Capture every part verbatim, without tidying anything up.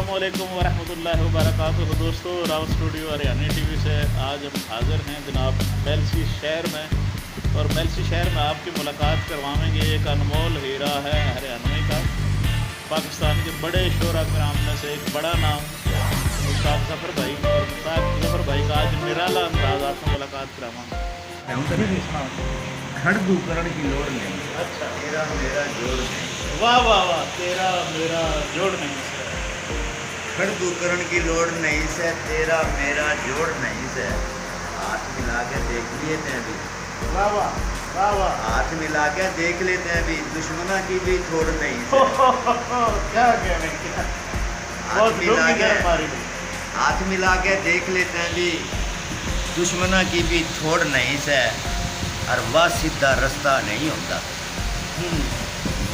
अस्सलामुअलैकुम वरहमतुल्लाहि वबरकातुहू। दोस्तों, राव स्टूडियो हरियाणवी टीवी से आज हम हाजिर हैं जनाब मेलसी शहर में, और मेलसी शहर में आपकी मुलाकात करवाएंगे। एक अनमोल हीरा है हरियाणवी का, पाकिस्तान के बड़े शोरा कराम में से एक बड़ा नाम मुश्ताक जफर भाई। और मुश्ताक जफर भाई का आज निराला अंदाज आपसे मुलाकात करावांगे। खड़ दू करण की लोड़ नहीं। अच्छा। तेरा मेरा जोड़ नहीं। वाह वाह वाह, तेरा मेरा जोड़ नहीं सै। खड़ दू करण की लोड़ नहीं सै, तेरा मेरा जोड़ नहीं सै। हाथ मिला के देख लिए तैं भी। वाह वाह, वाह वाह। हाथ मिला के देख ले तैं भी, दुश्मना की भी थोड़ नहीं सै। क्या कहने क्या। हाथ मिला के, हाथ मिला के देख ले तैं भी, दुश्मना की भी थोड़ नहीं सै। और वह सीधा रास्ता नहीं होता, हम्म।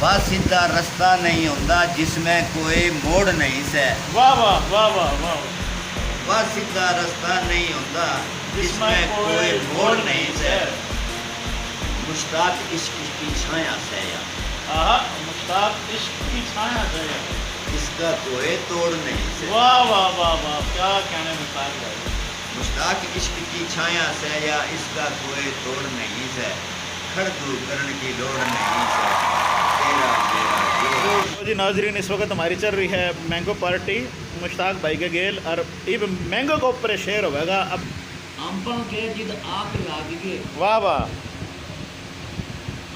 वह सीधा रास्ता नहीं होता जिसमें कोई मोड़ नहीं सै। वाह वाह, वाह वाह, वाह। वह सीधा रास्ता नहीं होता जिसमें कोई मोड़ नहीं सै। मुश्ताक इश्क की छाया सै या। आहा, मुश्ताक इश्क की छाया सै या। इसका कोई तोड़ नहीं सै। वाह वाह वाह वाह, क्या कहने मुश्ताक भाई। मुश्ताक इश्क की छाया सै या, इसका कोई तोड़ नहीं सै। खड़ दू करण की लोड़ नहीं सै। तेरा मेरा जोड़। तो जी नाजरीन, इस वक्त हमारी चल रही है मैंगो पार्टी मुश्ताक भाई के गेल, और इब मैंगो के ऊपर शेर होगा। अब आंबा के जिद आग लाग गए। वाह वाह।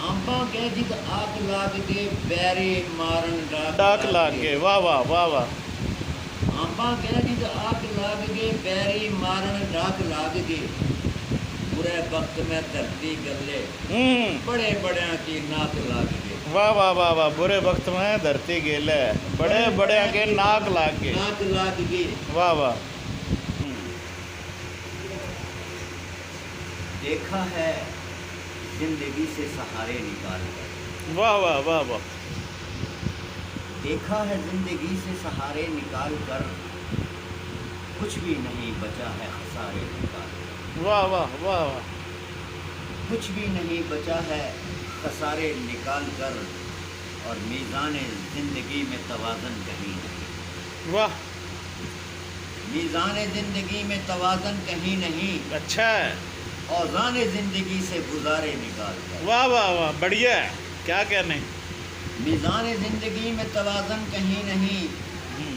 आंबा के जिद आग लाग गए, बैरे मारन डाक डाक लाग गए। वाह वाह, वाह वाह। आंबा के जिद आग लाग गए, बैरे मारन डाक लाग गए। बुरे वक्त में धरती गले, हम्म। बड़े बड़िया की नाक लाग गए। वाह वाह वाह वाह, बुरे वक्त में धरती गेले, बड़े बड़िया के नाक लाग गए। नाक लाग गए। वाह वाह। देखा है जिंदगी से सहारे निकाल कर। वाह वाह, वाह वाह। देखा है जिंदगी से सहारे निकाल कर, कुछ भी नहीं बचा है खसारे निकाल कर। वाह वाह, वाह वाह। कुछ भी नहीं बचा है खसारे निकाल कर, और मीज़ान जिंदगी में तवाज़न कहीं नहीं। वाह। मीज़ान जिंदगी में तवाज़न कहीं नहीं। अच्छा। औज़ान जिंदगी से गुजारे निकाल कर। वाह वाह वाह, बढ़िया है, क्या कहने। मीज़ान जिंदगी में तवाज़न कहीं नहीं, हम्म,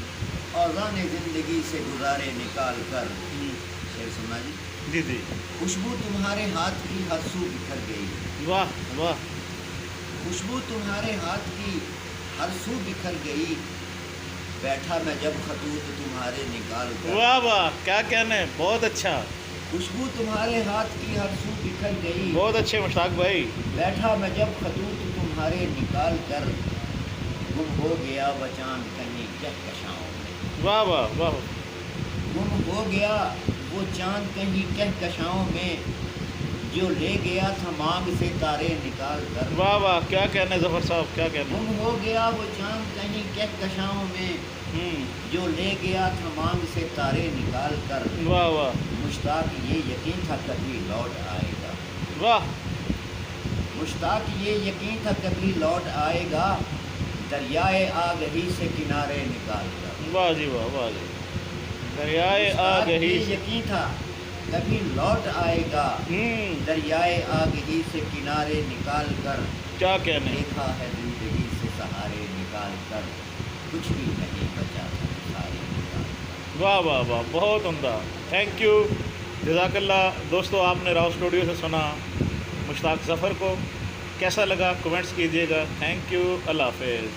औज़ान जिंदगी से गुजारे निकाल कर। हम्म। शेर सुनना जी। जी जी। खुशबू तुम्हारे हाथ की हर सू बिखर गई। वाह वाह। खुशबू तुम्हारे हाथ की हर सू बिखर गई। बैठा मैं जब खतूत तुम्हारे निकाल कर। वाह वाह, क्या कहने, बहुत अच्छा। खुशबू तुम्हारे हाथ की हर सू बिखर गई। बहुत अच्छे मुश्ताक भाई। बैठा मैं जब खतूत तुम्हारे निकाल कर, गुम हो गया वो चांद कहीं कहकशाओं में। वाह वाह वाह। गुम हो गया वो चांद कहीं कहकशाओं में, जो ले गया था मांग से तारे निकाल कर। वाह वाह, क्या कहने जफर साहब, क्या कहने। गुम हो गया वो चांद कहीं कहकशाओं में, हम्म। जो ले गया था मांग से तारे निकाल कर। वाह वाह। मुश्ताक ये यकीन था कभी लौट आएगा। वाह। मुश्ताक ये यकीन था कभी लौट आएगा, दरियाए आगही से किनारे निकाल कर। वाह जी वाह, वाह जी। दरियाए मुश्ताक आगही ये से। यकीन था कभी लौट आएगा, हम्म। दरियाए आगही से किनारे निकाल कर। क्या कहने। देखा है जिंदगी से सहारे निकाल कर, कुछ भी नहीं बचा सारे निकाल कर। वाह वाह वाह, बहुत उम्दा, थैंक यू, जज़ाकल्ला। दोस्तों, आपने राव स्टूडियो से सुना मुश्ताक जफर को, कैसा लगा कमेंट्स कीजिएगा। थैंक यू, अल्लाह हाफिज़।